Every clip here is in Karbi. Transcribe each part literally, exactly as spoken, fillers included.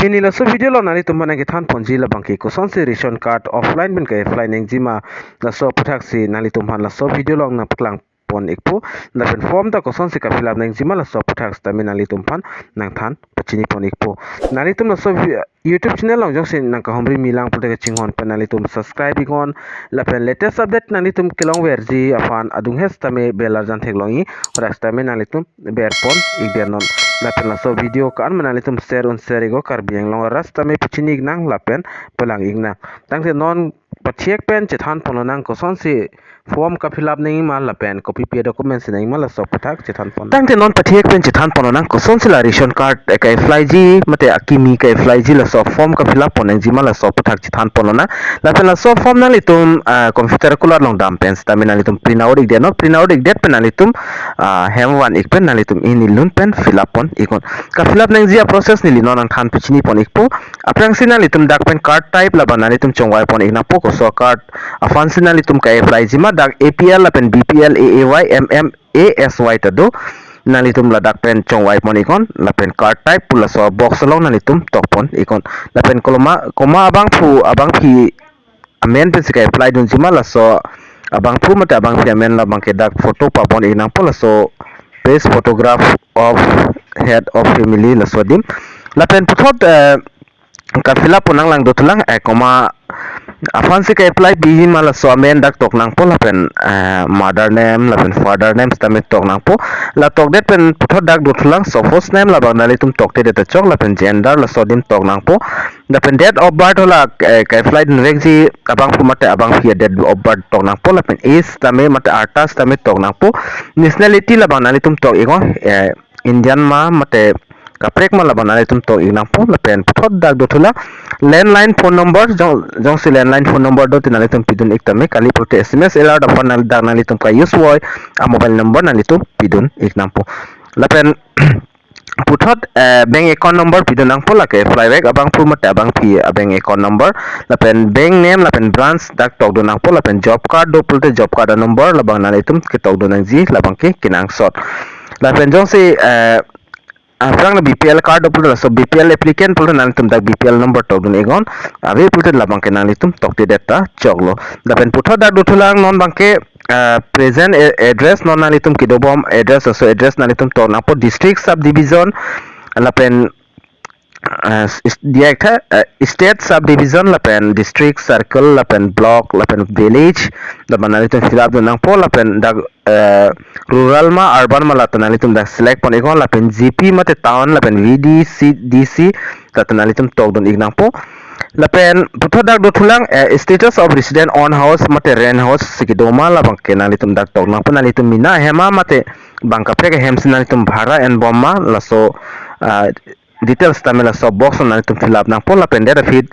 Pini laso video along nanglitum aphan nangkethan ponji labangke kosonsi ration card offline pen ke-apply nangjima, laso aputhaksi nanglitum aphan laso video along nangpaklang pon ikpo. Lapen form ta kosonsi ka-fill up nangjima, laso aputhak sitame nanglitum aphan nangthan pachini pon ikpo. Nanglitum laso vi-, YouTube channel along jongsi nangkahumri milang pulote kachinghon pen nanglitum subscribe iknon. Lapen latest update nanglitum kelongverji aphan adung hes tame bell arjan theklongji, horak sitame nanglitum ber pon ikdet non. Lapen laso video ko-an ma nanglitum share un share iknon, Karbi Anglong arat sitame pachini iknang lapen palang iknang. Tangte non pathek pen chethan ponlonang kosonsi form ka-fill up nangjima lapen kopi pi a-document si nangjima, laso aputhak chethan pon. Tangte non pathek pen chethan ponlonang kosonsi la ration card, eh, ka-apply ji mate akimi ka-apply ji, laso form ka-fill up pon nangjima, laso aputhak chethan ponlonang. Lapen laso form nanglitum, ah, computer kulat along dam pen sitame nanglitum print out ikdet non, print out ikdet pen nanglitum, ah, hem van ik pen nanglitum inilun pen fill up pon iknon. Ka-fill up nangji a-process neli non nangthan pachini pon ikpo. Aphrangsi nanglitum dak pen card type labang nanglitum chongvai pon iknangpo, koso card aphansi nanglitum ka-apply jima, dak A P L lapen B P L, A A Y, M M, A S Y ta do. Nanglitum ladak pen chongvai pon iknon, lapen card type pu laso box along nanglitum tok pon iknon. Lapen koloma, koma abangphu, abangphi amen pensi ka-apply dunjima, laso abangphu mate abangphi amen labangke dak photo pa pon iknangpo, laso best photograph of head of family, laso adim. Lapen puthot, eh, ka-fill up pon nanglang dothulang, eh, koma aphansi ka-apply piji ma, laso amen dak tok nangpo, lapen, eh, mother name lapen father name sitame tok nangpo. La tokdet pen puthot dak dothulang, so first name labang nanglitum toktedet ta chok, lapen gender laso adim tok nangpo. Lapen date of birth, hala, eh, ka-apply dunvekji abangphu mate abangphi a-date of birth tok nangpo, lapen age sitame mate arta sitame tok nangpo. Nationality labang nanglitum tok iknon, eh, Indian ma mate kaprek ma labang nanglitum tok iknangpo. Lapen puthot dak dothulang, landline phone number, jong, jongsi landline phone number do te nanglitum pidun ik tame, kali pulote S M S alert aphan nang dak nanglitum ka-use voi a-mobile number nanglitum pidun iknangpo. Lapen puthot, eh, bank account number pidun nangpo, lake apply vek abangphu mate abangphi a-bank account number. Lapen bank name lapen branch dak tokdun nangpo, lapen job card do pulote job card a-number labang nanglitum ketokdun nangji, labangke kenangsot. Lapen jongsi, eh, aphrang na B P L card do pulote, laso B P L applicant pulote nanglitum dak B P L number tokdun iknon, ave pulote labangke nanglitum toktedet ta choklo. Lapen puthot dak dothulang, non abangke, ah, present a-, address, non nanglitum kedobom address, laso address nanglitum tok nangpo, district, subdivision, lapen, ah, is-, diak tha, ah, state, subdivision, lapen district, circle, lapen block, lapen village, labang nanglitum fill up dun nangpo. Lapen dak, eh, rural ma urban ma, lata nanglitum dak select pon iknon, lapen G P mate town, lapen V D C, D C, lata nanglitum tokdun iknangpo. Lapen puthot dak dothulang, eh, status of resident, own house mate rent house si kedo ma, labangke nanglitum dak tok nangpo. Nanglitum mena ahem ma mate bang kaprek ahem si nanglitum bhara enbom ma, laso, ah, details tame laso box nanglitum fill up nangpo. Lapen det aphi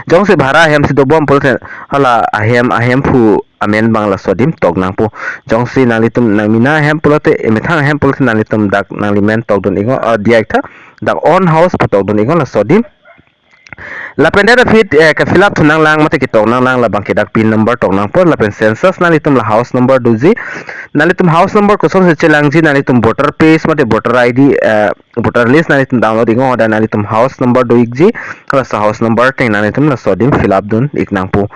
jongsi bhara ahem si dobom pulote hala ahem, ahemphu amen abang laso adim tok nangpo. Jongsi nanglitum nangmena ahem pulote, emethang ahem pulote nanglitum dak nanglimen tokdun iknon, ah, diak tha, dak own house pu tokdun iknon, laso adim. Lapen det aphi, eh, ka-fill up thu nanglang mate ketok nanglang, labangke dak pin number tok nangpo. Lapen census nanglitum la house number doji, nanglitum house number kosonsi chelangji, nanglitum voter page mate voter I D, eh, voter list nanglitum download iknon, hadak nanglitum house number do ikji, laso house number ateng nanglitum laso adim fill up dun iknangpo.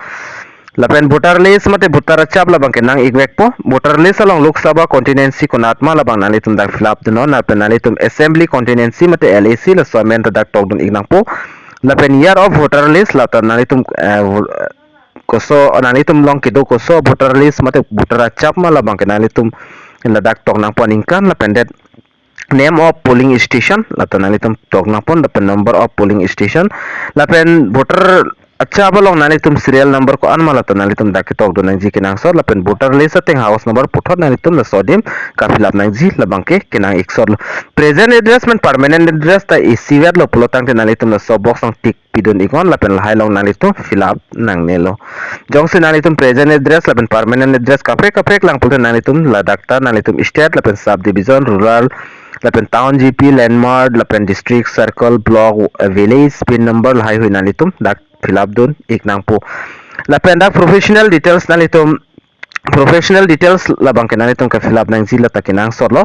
Lapen voter list mate voter achap labangke nang ikvekpo. Voter list along Lok Sabha constituency konat ma, labang nanglitum dak fill up dunnon. Lapen nanglitum assembly constituency mate L A C, laso amen ta dak tokdun iknangpo. Lapen year of voter list, lata nanglitum, eh, vo-, koso, nanglitum along kedo koso voter list mate voter achap ma, labangke nanglitum ladak tok nangpo aningkan. Lapen det name of polling station, lata nanglitum tok nangpo, lapen number of polling station, lapen voter achap along nanglitum serial number ko-an ma, lata nanglitum dak ketokdun nangji kenangsot. Lapen voter list ateng house number puthot nanglitum laso adim ka-fill up nangji, labangke kenang iksotlo. Present address pen permanent address ta isivetlo pulo tangte nanglitum laso box along tick pidun iknon, lapen lahai along nanglitum fill up nangnelo. Jongsi nanglitum present address lapen permanent address kaprek kaprek lang pulote nanglitum ladak ta nanglitum state lapen subdivision, rural lapen town, G P, landmark, lapen district, circle, block, eh, village, pin number lahai hui nanglitum dak fill up dun iknangpo. Lapen dak professional details nanglitum, professional details labangke nanglitum ka-fill up nangji, lata kenangsotlo.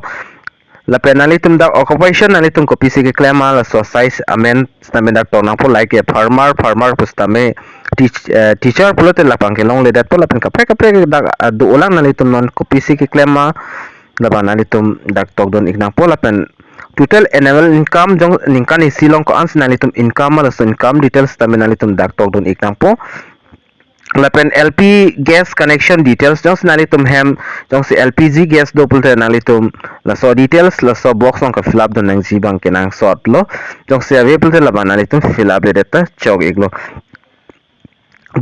Lapen nanglitum dak occupation nanglitum kopisi keklem ma, laso size amen sitame dak tok nangpo, like a farmer, farmer pu sitame teach, eh, teacher pulote labang ke longledetpo, lapen kaprek kaprek dak, ah, dolang, nanglitum non kopisi keklem ma, labang nanglitum dak tokdun ik nangpo. Lapen total annual income jong ningkan isi along ko-ansi nanglitum income ma, laso income details sitame nanglitum dak tokdun ik nangpo. Lapen L P gas connection details, jongsi nanglitum hem jongsi L P G gas do pulote nanglitum laso details laso box along ke fill up dun nangji abang kenangsot lo. Jongsi ave pulote labang nanglitum fill up ledet ta chok iklo.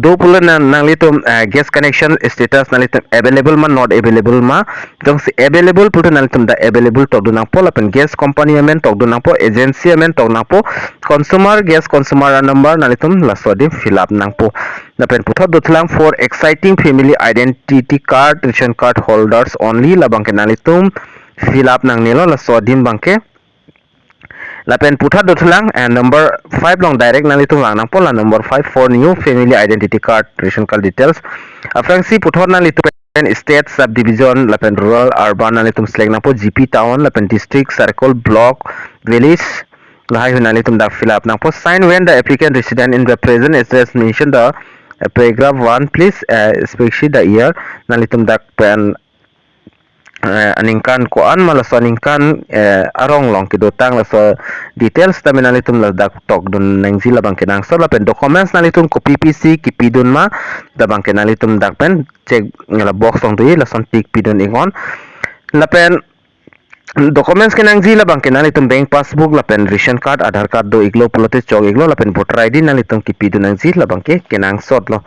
Do pulote nang, nanglitum, eh, gas connection status nanglitum available ma, not available ma. Jongsi available pulote nanglitum dak available tokdun nangpo, lapen gas company amen tokdun nangpo, agency amen tok nangpo, consumer, gas consumer number nanglitum laso adim fill up nangpo. Lapen puthot dothulang, for existing family identity card, ration card holders only, labang ke nanglitum fill up nangnelo laso adim abang ke. Lapen puthot dothulang, eh, number five along direct nanglitum vang nangpo, la number five, for new family identity card, ration card details. Aphrangsi puthot nanglitum pen state, subdivision, lapen rural, urban nanglitum select nangpo, G P, town, lapen district, circle, block, village, lahai ahut nanglitum dak fill up nangpo. Sign when the applicant resident in the present address mentioned the, uh, paragraph one, please, uh, specify the year. Nanglitum dak pen, eh, aningkan ko-an ma, laso aningkan, eh, arong along kedotang laso details sitame nanglitum ladak tokdun nangji, labang kenangsot. Lapen documents nanglitum kopi pisi kipidun ma, labang ke nanglitum dak pen check la box along do-i, lason tick pidun iknon. Lapen documents kenangji labang ke nanglitum bank passbook lapen ration card, Aadhaar card do iklo pulote chok iklo, lapen voter I D nanglitum kipidun nangji, labang ke kenangsot lo.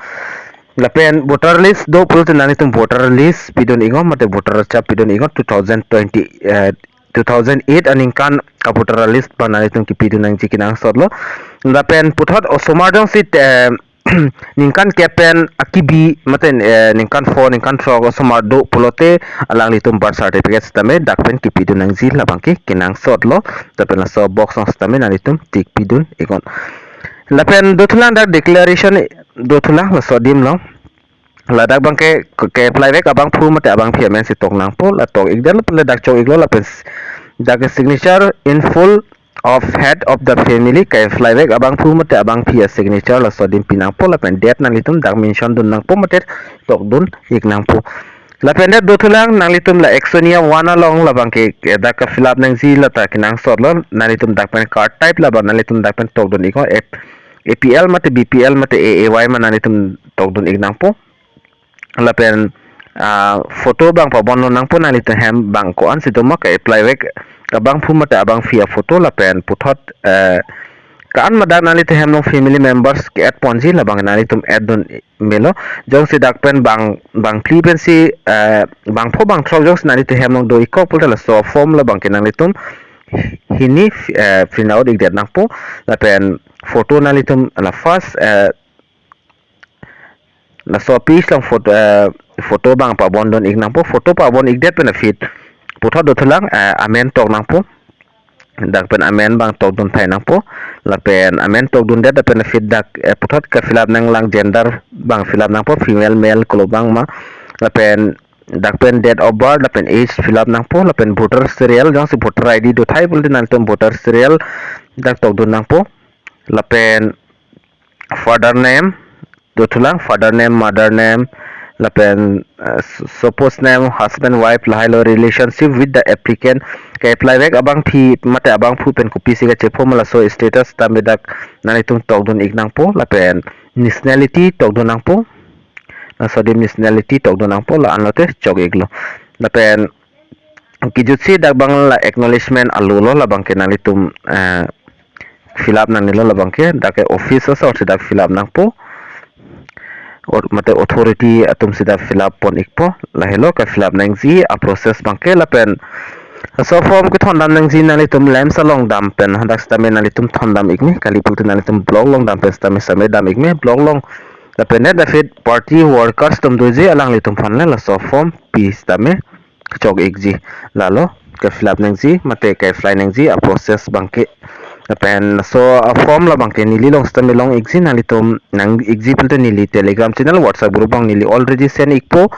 Lapen voter list do pulote nanglitum voter list pidun iknon, mate voter chap pidun iknon, two thousand twenty, eh, two thousand eight aningkan ka voter list abang nanglitum kipidun nangji, kenangsot lo. Lapen puthot osomar jongsi, eh, ningkan kep pen akibi, mate, eh, ningkan pho, ningkan throk osomar do pulote alanglitum birth certificate sitame dak pen kipidun nangji, labang ke kenangsot lo. Lapen laso box along sitame nanglitum tick pidun iknon. Lapen dothulang dak declaration dothulang laso adim lo. Ladak abang ke, ke-apply vek abangphu mate abangphi amen si tok nangpo, la tok ikdet lo pulote dak chok iklo, lapen s-, dak ke signature in full of head of the family, ke-apply vek abangphu mate abangphi a-signature laso adim pi nangpo, lapen date nanglitum dak mention dun nangpo mate tokdun ik nangpo. Lapen det dothulang, nanglitum la Actionnaire one along labang ke, ke dak ka fill up nangji, lata kenangsot lo. Nanglitum dak pen card type labang nanglitum dak pen tokdun iknon, A P L mate B P L mate A A Y ma, nanglitum tokdun ik nangpo. Lapen, ah, photo abang pabondun nangpo, nanglitum hem abang ko-ansi do ma, ke-apply vek abangphu mate abangphi a-photo, lapen puthot, eh, ko-an ma dak nanglitum hem along family members ke-add ponji, labang nanglitum add dun melo. Jongsi dak pen bang, bangphli pensi, eh, bangpho bangthrok jongsi nanglitum hem along do ikkok pulote laso form labang ke nanglitum hini, eh, print out ikdet nangpo. Lapen photo nanglitum la first, eh, laso page along photo, eh, photo abang pabondun ik nangpo. Photo pabon ikdet pen aphi puthot dothulang, eh, amen tok nangpo. Dak pen amen abang tokdun thai nangpo. Lapen amen tokdundet pen aphi dak, eh, puthot ka fill up nanglang gender abang fill up nangpo, female, male, kolo abang ma. Lapen dak pen date of birth lapen age fill up nangpo. Lapen voter serial, jongsi voter I D do thai pulote nanglitum voter serial dak tokdun nangpo. Lapen father name dothulang, father name, mother name, lapen, eh, s-, spouse name, husband, wife, lahailo relationship with the applicant. Ke-apply vek abangphi mate abangphu pen kopisi kachepho ma, laso status sitame dak nanglitum tokdun ik nangpo. Lapen nationality tokdun nangpo. Laso adim nationality tokdun nangpo, la-an lote chok iklo. Lapen kejutsi dak abang la acknowledgement alo lo, labang ke nanglitum, eh, fill up nangnelo, labang ke dak ke office asor si dak fill up nangpo. Or mate authority atum si dak fill up pon ikpo, lahelo ka fill up nangji a-process abang ke. Lapen laso form kethondam nangji nanglitum LAMPS along dam pen, hadak sitame nanglitum thondam ik me, kali pulote nanglitum block along dam pen sitame sitame dam ik me, block along. Lapen det aphi party workers atum doji, alanglitum aphan le laso form pi sitame chok ikji, lalo ke-fill up nangji mate ke-apply nangji a-process abang ke. Lapen laso a-form labang ke neli along sitame long ikji, nanglitum nang ikji pulote neli Telegram channel, WhatsApp group along neli already send ikpo.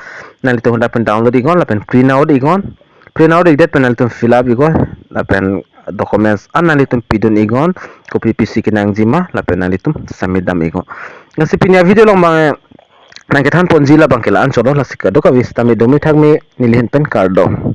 Nanglitum hadak pen download iknon lapen print out iknon. print out ikdet pen nanglitum fill up iknon, lapen documents an nanglitum pidun iknon, kopi pisi kenangji ma, lapen nanglitum submit dam iknon. Lasi pini a-video along abang nangkethan ponji labang ke la-an chotlo, lasi kadokave sitame dome thakme, neli ahin pen kardom.